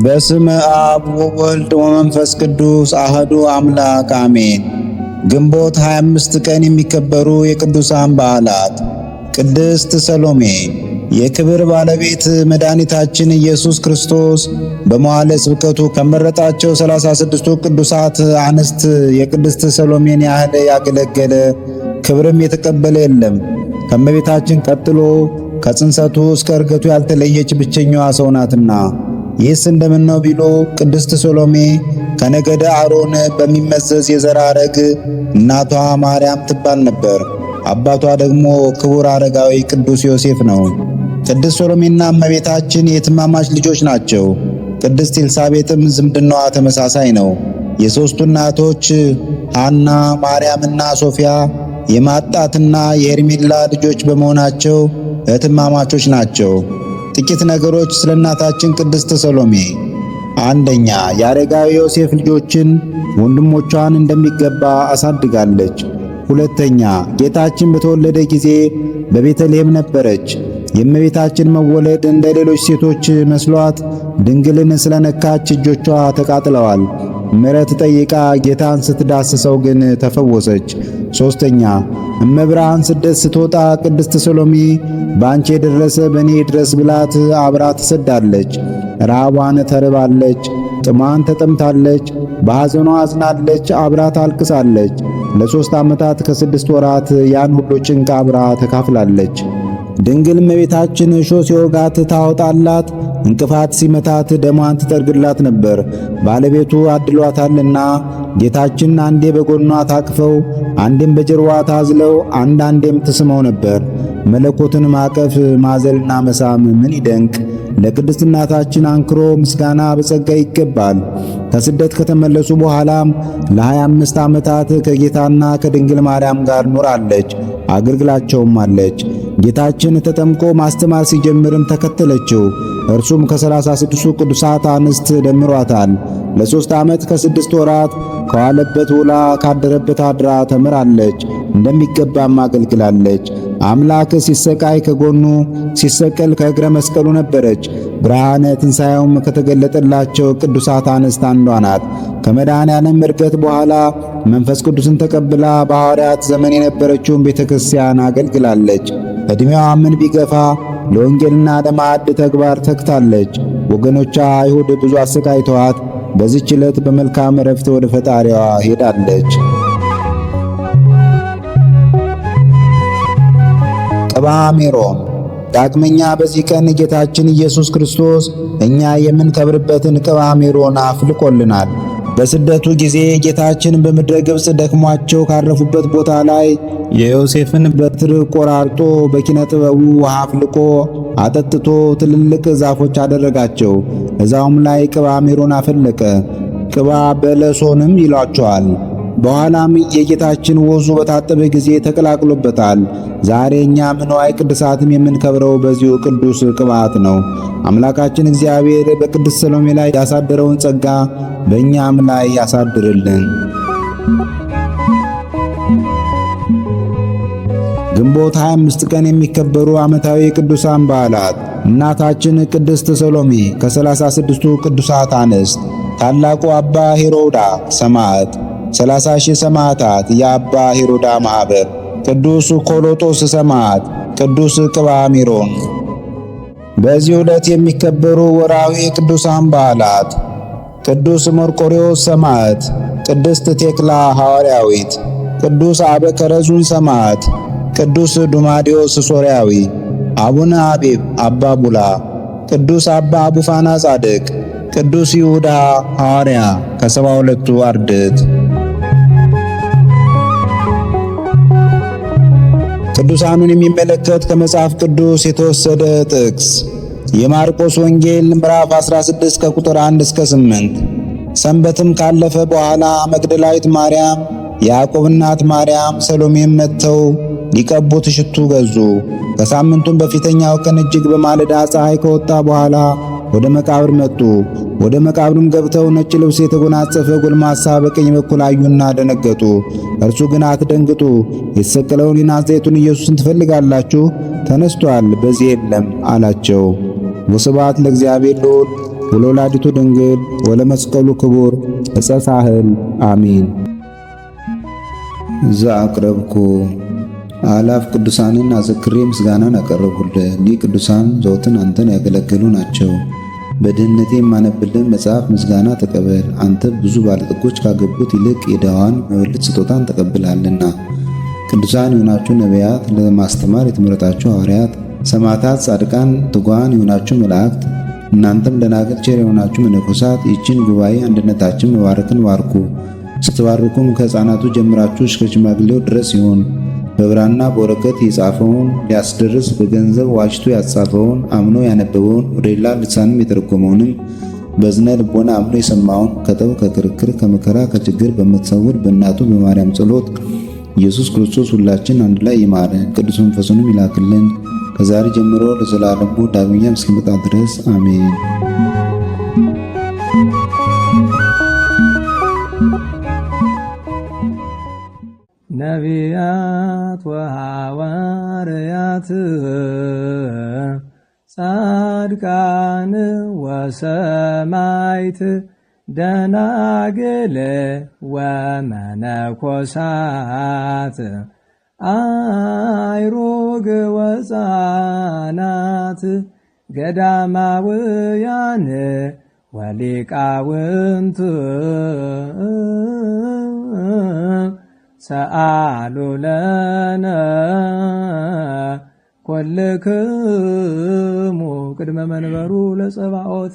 በስመ አብ ወወልድ ወመንፈስ ቅዱስ አህዱ አምላክ አሜን። ግንቦት 25 ቀን የሚከበሩ የቅዱሳን በዓላት፦ ቅድስት ሰሎሜ። የክብር ባለቤት መድኃኒታችን ኢየሱስ ክርስቶስ በመዋዕለ ስብከቱ ከመረጣቸው 36ቱ ቅዱሳት አንስት የቅድስት ሰሎሜን ያህል ያገለገለ ክብርም የተቀበለ የለም። ከእመቤታችን ቀጥሎ ከጽንሰቱ እስከ ዕርገቱ ያልተለየች ብቸኛዋ ሰው ናትና። ይህስ እንደምን ነው ቢሉ፣ ቅድስት ሰሎሜ ከነገደ አሮን በሚመዘዝ የዘር ሐረግ እናቷ ማርያም ትባል ነበር። አባቷ ደግሞ ክቡር አረጋዊ ቅዱስ ዮሴፍ ነው። ቅድስት ሰሎሜና እመቤታችን የእህትማማች ልጆች ናቸው። ቅድስት ኤልሳቤጥም ዝምድናዋ ተመሳሳይ ነው። የሦስቱ እናቶች ሐና፣ ማርያምና ሶፊያ የማጣትና የሄርሜላ ልጆች በመሆናቸው እህትማማቾች ናቸው። ጥቂት ነገሮች ስለ እናታችን ቅድስት ሰሎሜ። አንደኛ፣ የአረጋዊ ዮሴፍ ልጆችን ወንድሞቿን እንደሚገባ አሳድጋለች። ሁለተኛ፣ ጌታችን በተወለደ ጊዜ በቤተልሔም ነበረች። የእመቤታችን መወለድ እንደ ሌሎች ሴቶች መስሏት ድንግልን ስለነካች እጆቿ ተቃጥለዋል። ምሕረት ጠይቃ ጌታን ስትዳስሰው ግን ተፈወሰች። ሶስተኛ፣ እመብርሃን ስደት ስትወጣ ቅድስት ሰሎሜ በአንቺ የደረሰ በእኔ ድረስ ብላት አብራ ትሰዳለች። ረሃቧን ተርባለች፣ ጥሟን ተጠምታለች፣ በሐዘኗ አዝናለች፣ አብራ ታልቅሳለች። ለ3 ዓመታት ከ6 ወራት ያን ሁሉ ጭንቅ አብራ ተካፍላለች። ድንግል እመቤታችን እሾህ ሲወጋት ታወጣላት፣ እንቅፋት ሲመታት ደሟን ትጠርግላት ነበር። ባለቤቱ አድሏታልና ጌታችን አንዴ በጎኗ ታቅፈው፣ አንዴም በጀርዋ ታዝለው፣ አንዳንዴም ትስመው ነበር። መለኮትን ማቀፍ ማዘልና መሳም ምን ይደንቅ! ለቅድስት እናታችን አንክሮ ምስጋና በጸጋ ይገባል። ከስደት ከተመለሱ በኋላም ለ25 ዓመታት ከጌታና ከድንግል ማርያም ጋር ኖራለች፣ አገልግላቸውም አለች። ጌታችን ተጠምቆ ማስተማር ሲጀምርም ተከተለችው። እርሱም ከ36ቱ ቅዱሳት አንስት ደምሯታል። ለ3 ዓመት ከ6 ወራት ከዋለበት ውላ ካደረበት አድራ ተምራለች፣ እንደሚገባም አገልግላለች። አምላክ ሲሰቃይ ከጎኑ ሲሰቀል ከእግረ መስቀሉ ነበረች። ብርሃነ ትንሣኤውም ከተገለጠላቸው ቅዱሳት አንስት አንዷ ናት። ከመድኃኔ ዓለም ዕርገት በኋላ መንፈስ ቅዱስን ተቀብላ በሐዋርያት ዘመን የነበረችውን ቤተ ክርስቲያን አገልግላለች። ዕድሜዋ ምን ቢገፋ ለወንጌልና ለማዕድ ተግባር ተግታለች። ወገኖቿ አይሁድ ብዙ አሰቃይተዋት በዚህች ዕለት በመልካም ዕረፍት ወደ ፈጣሪዋ ሄዳለች። ቅብዓ ሜሮን። ዳግመኛ በዚህ ቀን ጌታችን ኢየሱስ ክርስቶስ እኛ የምንከብርበትን ቅብዓ ሜሮን አፍልቆልናል። በስደቱ ጊዜ ጌታችን በምድረ ግብፅ ደክሟቸው ካረፉበት ቦታ ላይ የዮሴፍን በትር ቆራርጦ በኪነ ጥበቡ ውሃ አፍልቆ አጠጥቶ ትልልቅ ዛፎች አደረጋቸው። እዛውም ላይ ቅብዓ ሜሮን አፈለቀ። ቅብዓ በለሶንም ይሏቸዋል። በኋላም የጌታችን ወዙ በታጠበ ጊዜ ተቀላቅሎበታል። ዛሬ እኛም ንዋየ ቅድሳትም የምንከብረው በዚሁ ቅዱስ ቅብዓት ነው። አምላካችን እግዚአብሔር በቅድስት ሰሎሜ ላይ ያሳደረውን ጸጋ በእኛም ላይ ያሳድርልን። ግንቦት 25 ቀን የሚከበሩ ዓመታዊ ቅዱሳን በዓላት፦ እናታችን ቅድስት ሰሎሜ ከ36ቱ ቅዱሳት አንስት፣ ታላቁ አባ ሄሮዳ ሰማዕት፣ 30 ሺህ ሰማዕታት የአባ ሄሮዳ ማኅበር፣ ቅዱስ ኮሎጦስ ሰማዕት፣ ቅዱስ ቅብዓ ሜሮን። በዚህ ዕለት የሚከበሩ ወርሃዊ ቅዱሳን በዓላት፦ ቅዱስ መርቆሬዎስ ሰማዕት፣ ቅድስት ቴክላ ሐዋርያዊት፣ ቅዱስ አበከረዙን ሰማዕት፣ ቅዱስ ዱማዲዮስ ሶርያዊ፣ አቡነ አቢብ አባ ቡላ፣ ቅዱስ አባ አቡፋና ጻድቅ፣ ቅዱስ ይሁዳ ሐዋርያ ከ72ቱ አርድእት። ቅዱሳኑን የሚመለከት ከመጽሐፍ ቅዱስ የተወሰደ ጥቅስ የማርቆስ ወንጌል ምዕራፍ 16 ከቁጥር 1 እስከ 8። ሰንበትም ካለፈ በኋላ መግደላዊት ማርያም፣ የያዕቆብ እናት ማርያም፣ ሰሎሜም መጥተው ሊቀቡት ሽቱ ገዙ። ከሳምንቱም በፊተኛው ቀን እጅግ በማለዳ ፀሐይ ከወጣ በኋላ ወደ መቃብር መጡ። ወደ መቃብሩም ገብተው ነጭ ልብስ የተጎናጸፈ ጎልማሳ በቀኝ በኩል አዩና ደነገጡ። እርሱ ግን አትደንግጡ፣ የተሰቀለውን የናዝሬቱን ኢየሱስን ትፈልጋላችሁ? ተነስቷል፣ በዚህ የለም አላቸው። ወስብሐት ለእግዚአብሔር ልዑል ወለወላዲቱ ድንግል ወለመስቀሉ ክቡር ዕፀ ሳህል አሜን። ዘአቅረብኩ አላፍ ቅዱሳንን አዘክሬ ምስጋናን አቀረብሁልህ። እኒህ ቅዱሳን ዘወትን አንተን ያገለገሉ ናቸው። በድህነቴ የማነብልን መጽሐፍ ምስጋና ተቀበል። አንተ ብዙ ባለጠጎች ካገቡት ይልቅ የድሃዋን መበለት ስጦታን ተቀብልሃልና። ቅዱሳን የሆናችሁ ነቢያት፣ ለማስተማር የተመረጣችሁ ሐዋርያት፣ ሰማዕታት፣ ጻድቃን፣ ትጉሃን የሆናችሁ መላእክት፣ እናንተም ደናግል፣ ቸር የሆናችሁ መነኮሳት ይህችን ጉባኤ አንድነታችን መባረክን ባርኩ። ስትባርኩም ከሕፃናቱ ጀምራችሁ እስከ ሽማግሌው ድረስ ይሁን። በብራና በወረቀት የጻፈውን ሊያስደርስ በገንዘብ ዋጅቶ ያጻፈውን አምኖ ያነበበውን ወደ ሌላ ልሳንም የተረጎመውንም በዝነ ልቦና አምኖ የሰማውን ከጠብ ከክርክር ከመከራ ከችግር በምትሰውር በእናቱ በማርያም ጸሎት ኢየሱስ ክርስቶስ ሁላችን አንድ ላይ ይማረን፣ ቅዱስ መንፈሱንም ይላክልን ከዛሬ ጀምሮ ለዘላለሙ ዳግመኛም እስኪመጣ ድረስ አሜን። ነቢያት ወሐዋርያት ጻድቃን ወሰማይት ደናግል ወመነኮሳት አይሩግ ወፃናት ገዳማውያን ወሊቃውንት ሰአሉ ለነ ኮልክሙ ቅድመ መንበሩ ለጸባኦት።